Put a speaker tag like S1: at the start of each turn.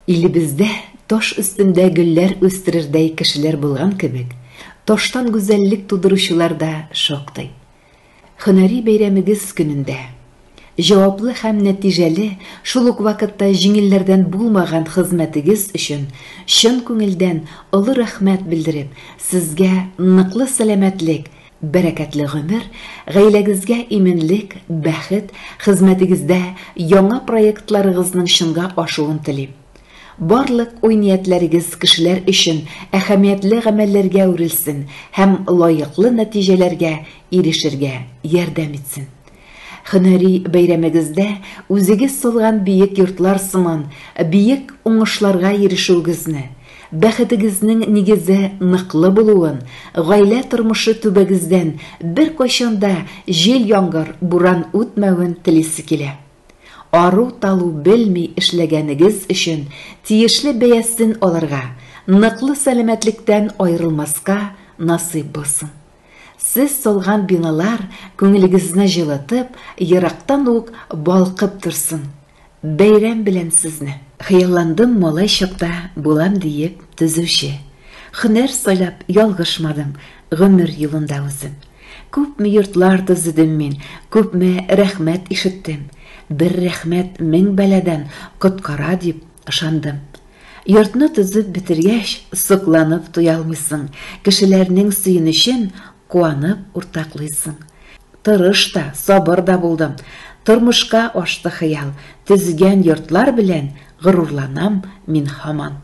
S1: Илебездә таш өстендә гөлләр үстерердәй кешеләр булган кебек, таштан гүзәллек тудыручылар да шактый. Һөнәри бәйрәмегез көнендә, җаваплы һәм нәтиҗәле, шул ук вакытта җиңелләрдән булмаган хезмәтегез өчен чын күңелдән олы рәхмәт белдереп, сезгә ныклы сәламәтлек, бәрәкәтле гомер, гаиләгезгә иминлек, бәхет, хезмәтегездә яңа проектларыгызның чынга ашуын телим. Барлык уй-ниятләрегез кешеләр өчен әһәмиятле гамәлләргә әверелсен һәм лаеклы нәтиҗәләргә ирешергә ярдәм итсен. Һөнәри бәйрәмегездә үзегез салган биек йортлар сыман биек уңышларга ирешүегезне, бәхетегезнең нигезе ныклы булуын, гаилә тормышы түбәгездән беркайчан да җил-яңгыр, буран үтмәвен телисе килә. Ару-талу белми эшләгәнегез өчен тиешле бәясен алырга, ныклы сәламәтлектән аерылмаска насыйп булсын. Сез салган биналар күңелегезне җылытып, ерактан ук балкып торсын. Бәйрәм белән сезне! Хыялландым малай чакта булам диеп төзүче. Һөнәр сайлап ялгышмадым гомер юлында үзем. Күпме йортлар төзедем мин, күпме рәхмәт ишеттем. Бер рәхмәт мең бәладән коткара дип ышандым. Йортны төзеп бетергәч, сокланып туялмыйсың, кешеләрнең сөенечен куанып уртаклыйсың. Тырыш та, сабыр да булдым. Тормышка ашты хыял, төзегән йортлар белән горурланам мин һаман.